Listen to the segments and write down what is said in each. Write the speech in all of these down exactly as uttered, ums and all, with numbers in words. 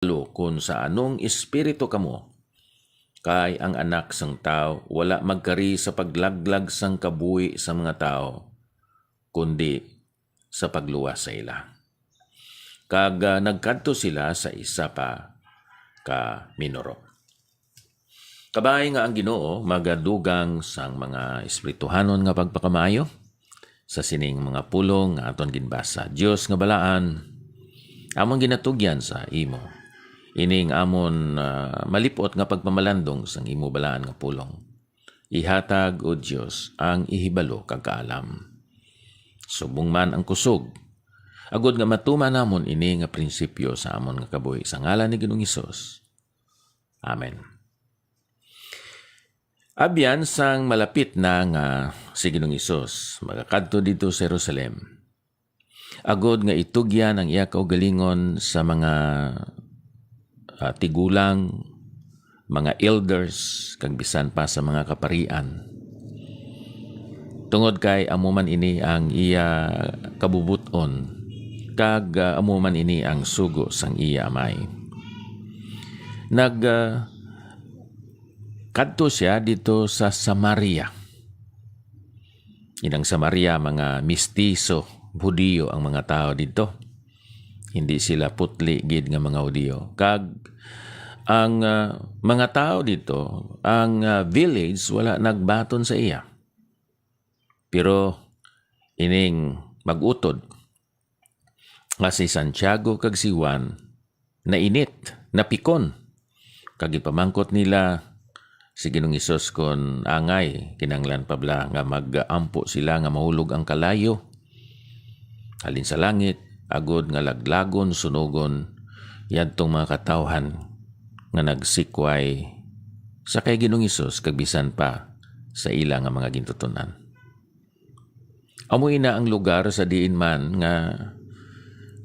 Lo, kon sa anong espiritu kamo, kay ang Anak sang Tawo wala magkari sa paglaglag sang kabuhi sang mga tawo, kundi sa pagluwas sa ila." Kag, ah, nagkadto sila sa isa pa ka minuro. Kabay nga ang Ginoo magadugang sang mga espirituhanon nga pagpakamaayo sa sining mga pulong nga aton ginbasa. Dios nga balaan, amon ginatugyan sa imo ining amon, ah, malip-ot nga pagpamalandong sang imo balaan nga pulong. Ihatag, O Dios, ang ihibalo kag kaalam. Subong man ang kusog, agod nga matuman namon ini nga prinsipyo sa amon nga kabuhi, sa ngalan ni Ginoong Hesus. Amen. Abyan sang malapit na nga si Ginoong Hesus magakadto didto sa Jerusalem, agud nga itugyan ang iya kaugalingon sa mga, ah, tigulang, mga elders, kag bisan pa sa mga kaparian. Tungod kay amo man ini ang iya kabubot-on, kag, ah, amo man ini ang sugo sang iya Amay. Nag, ah, kadto siya didto sa Samaria. Inang Samaria, mga mistiso, Hudiyo ang mga tawo didto. Hindi sila putli gid nga mga Hudiyo. Kag ang, ah, mga tawo didto, ang, ah, village, wala nagbaton sa iya. Pero ining mag-utod nga si Santiago kag si Juan nainit, napikon, kag ipamangkot nila si Ginoong Hesus kon angay kinahanglan pa bala nga mag-ampo sila nga mahulog ang kalayo halin sa langit, agod nga laglagon, sunogon yadtong mga katawhan nga nagsikway sa kay Ginoong Hesus kag bisan pa sa ila nga mga gintuton-an. Amo ina ang lugar sa diin man nga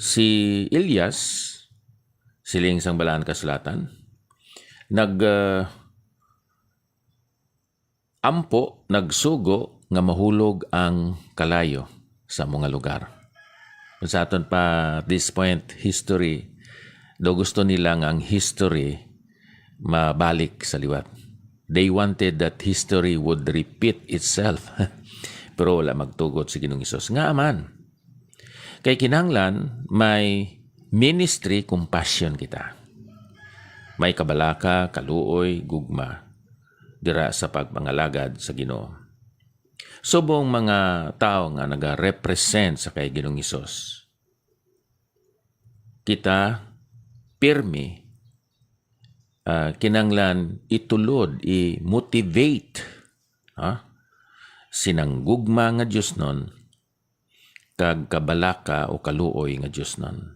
si Elias, siling sang Balaan Kasulatan, nag, ah, ampo, nagsugo nga mahulog ang kalayo sa amo nga lugar. Sa aton pa, at this point, history, daw gusto nila nga ang history mabalik sa liwat. They wanted that history would repeat itself. Pero wala magtugot si Ginoong Hesus. Ngaa man? Kay kinahanglan may ministry compassion kita. May kabalaka, kaluoy, gugma dira sa pagpangalagad sa Ginoo. Subong mga tawo nga nagarepresent sa kay Ginoong Hesus, kita pirmi, ah, kinahanglan itulod, i-motivate, ha? Sinang gugma nga diosnon kag kabalaka o kaluoy nga diosnon.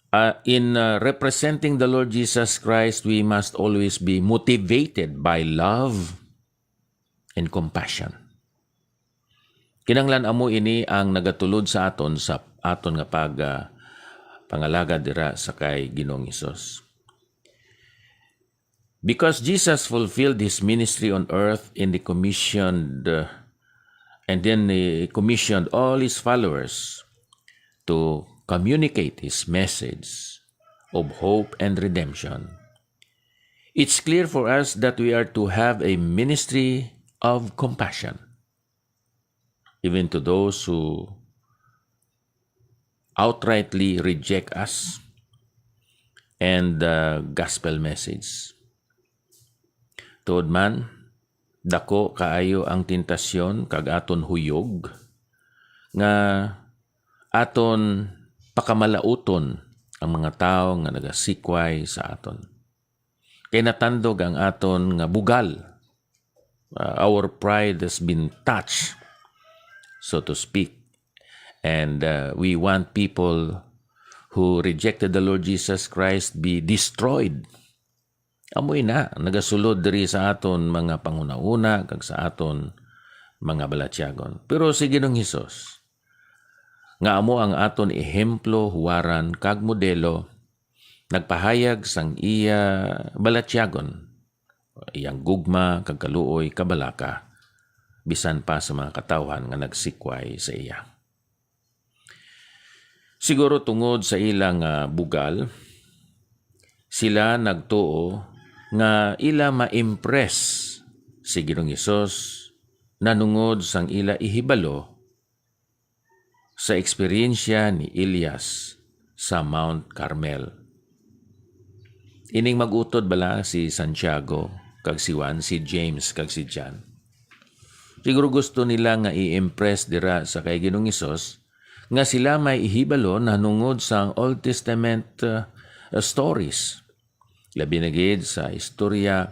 Ah, in, ah, representing the Lord Jesus Christ, we must always be motivated by love and compassion. Kinahanglan amo ini ang nagatulod sa aton, sa aton nga pag, ah, pangalagad dira sa kay Ginoong Hesus. Because Jesus fulfilled his ministry on earth in the commissioned, uh, and then he commissioned all his followers to communicate his message of hope and redemption, it's clear for us that we are to have a ministry of compassion, even to those who outrightly reject us and the gospel message. Tuod man, dako kaayo ang tentasyon kag aton huyog nga aton pakamalaoton ang mga tawo nga nagasikway sa aton. Kay natandog ang aton nga bugal. Uh, our pride has been touched, so to speak. And, uh, we want people who rejected the Lord Jesus Christ be destroyed. Amo ina nagasulod diri sa aton mga panghunahuna kag sa aton mga balatyagon. Pero si Ginoong Hesus, nga amo ang aton ehemplo, huwaran, kag modelo, nagpahayag sang iya balatyagon, iyang gugma kag kaluoy, kabalaka, bisan pa sa mga katawhan nga nagsikway sa iya. Siguro tungod sa ila nga bugal, Sila nagtuo nga ila ma-impress si Ginoong Hesus nanungod sang ila ihibalo sa eksperyensya ni Elias sa Mount Carmel. Ining mag-utod bala si Santiago kag si Juan, si James kag si John? Siguro gusto nila nga i-impress dira sa kay Ginoong Hesus nga sila may ihibalo nanungod sang Old Testament, uh, stories, labi na gid sa istorya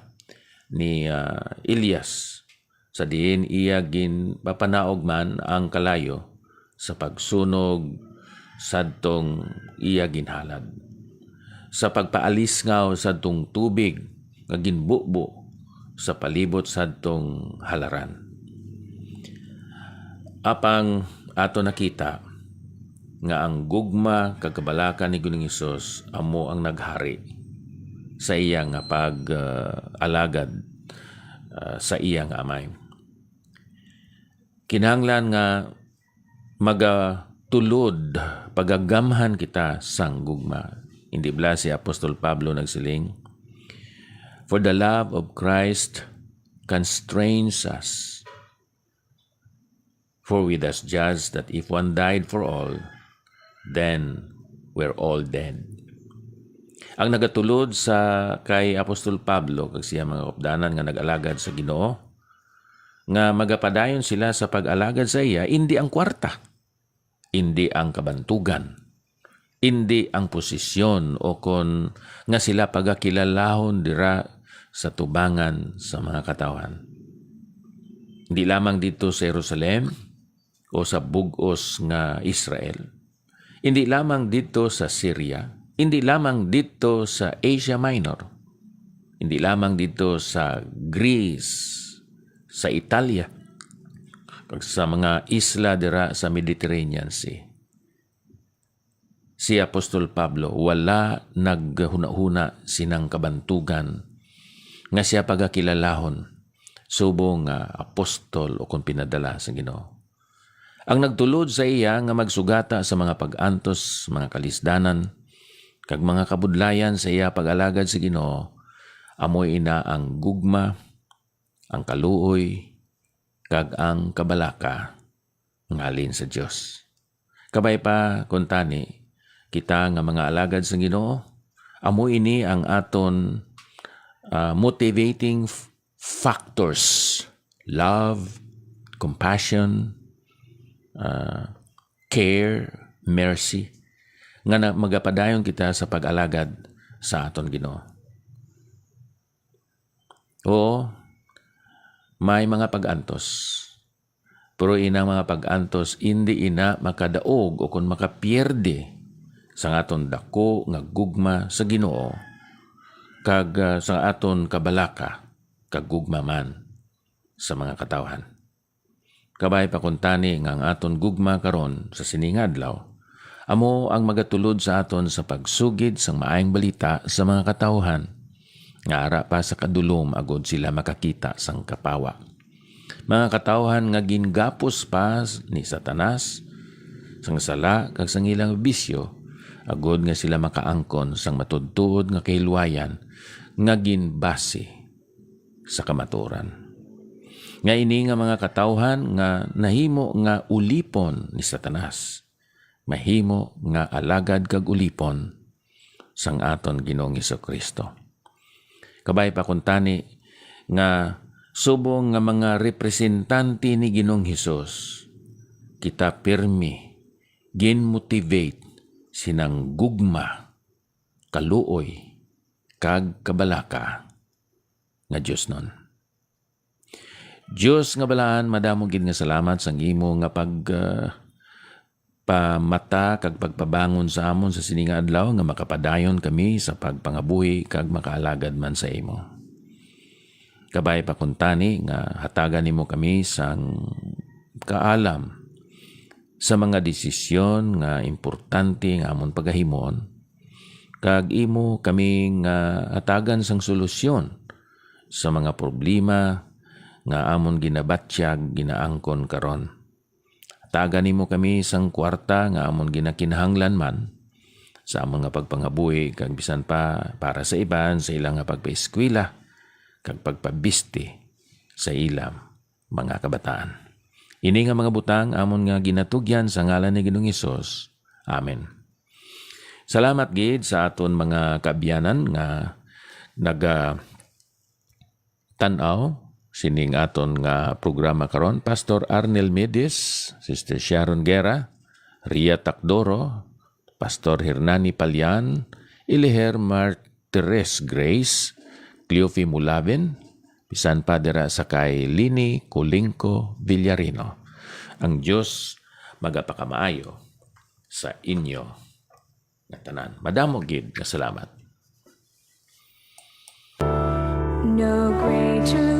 ni, uh, Elias, sa diin iya ginpapanaog man ang kalayo sa pagsunog sadtong iya ginhalad, sa pagpaalisngaw sadtong tubig nga ginbubo sa palibot sadtong halaran. Apang ato nakita nga ang gugma kag kabalaka ni Ginoong Hesus amo ang naghari sa iya nga pag, ah, alagad, ah, sa iya nga Amay. Kinahanglan nga magatulod, pagagamhan kita sang gugma. Hindi bala si Apostol Pablo nagsiling, "For the love of Christ constrains us. For we thus judge that if one died for all, then we're all dead." Ang nagatulod sa kay Apostol Pablo kag siya mga kaupdanan nga nag-alagad sa Ginoo, nga magapadayon sila sa pag-alagad sa iya, indi ang kwarta, indi ang kabantugan, indi ang posisyon, o kon nga sila pagakilalahon dira sa tubangan sa mga katawhan. Hindi lamang dito sa Jerusalem o sa bug-os nga Israel, hindi lamang dito sa Syria, hindi lamang dito sa Asia Minor, hindi lamang dito sa Greece, sa Italia, kag sa mga isla dira sa Mediterranean Sea. Si Apostol Pablo wala naghunahuna sinang kabantugan nga siya pagakilalahon subong nga apostol o kon pinadala sa Ginoo. Ang nagtulod sa iya nga magsugata sa mga pag-antos, mga kalisdanan, kag mga kabudlayan sa iya pag-alagad sa Ginoo, amo ina ang gugma, ang kaluoy, kag ang kabalaka nga halin sa Dios. Kabay pa kuntani, kita nga mga alagad sa Ginoo, amo ini ang aton, ah, motivating f-, factors: love, compassion, ah, care, mercy, nga na-, magapadayon kita sa pag-alagad sa aton Ginoo. Oo, may mga pag-antos. Pero inang mga pag-antos indi ina makadaog o kon makapierde sa aton dako nga gugma sa Ginoo, kag, ah, sa aton kabalaka kag gugma man sa mga katawhan. Kabay pa kuntani nga ang aton gugma karon sa sini nga adlaw amo ang magatulod sa aton sa pagsugid sang Maayong Balita sa mga katawhan nga ara pa sa kadulom, agod sila makakita sang kapawa. Mga katawhan nga gingapos pa ni Satanas sang sala kag sang ilang bisyo, agod nga sila makaangkon sang matuodtuod nga kahilwayan nga ginbase sa kamatuoran. Nga ini nga mga katawhan nga nahimo nga ulipon ni Satanas, mahimo nga alagad kag ulipon sang aton Ginoong Jesu-Cristo. Kabay pa kuntani nga subong nga mga representante ni Ginoong Hesus, kita pirmi gin-motivate sinang gugma, kaluoy, kag kabalaka nga diosnon. Dios nga balaan, madamo gid nga salamat sang imo nga pag, ah, pamata kag pagpabangon sa amon sa sini nga adlaw, nga makapadayon kami sa pagpangabuhi kag makaalagad man sa imo. Kabay pa kuntani nga hatagan nimo kami sang kaalam sa mga desisyon nga importante nga amon pagahimuon, kag imo kami nga hatagan sang solusyon sa mga problema nga amon ginabatyag, ginaangkon karon. Hatagan nimo kami sang kuwarta nga amon ginakinahanglan man, sa amon nga pagpangabuhi, kag bisan pa para sa iban sa ila nga pagpaeskwela kag pagpabisti sa ila mga kabataan. Ini nga mga butang amon nga ginatugyan sa ngalan ni Ginoong Hesus. Amen. Salamat gid sa aton mga kaabyanan nga naga tan-aw sining aton nga programa karon, Pastor Arnel Medes, Sister Sharon Guerra, Ria Takdoro, Pastor Hernani Palian, Iliher Martires Grace, Cleofe Mulaben, bisan pa dira sa kay Lini Kulingko Villarino. Ang Dios magapakamaayo sa inyo nga tanan. Madamo gid nga salamat. No greater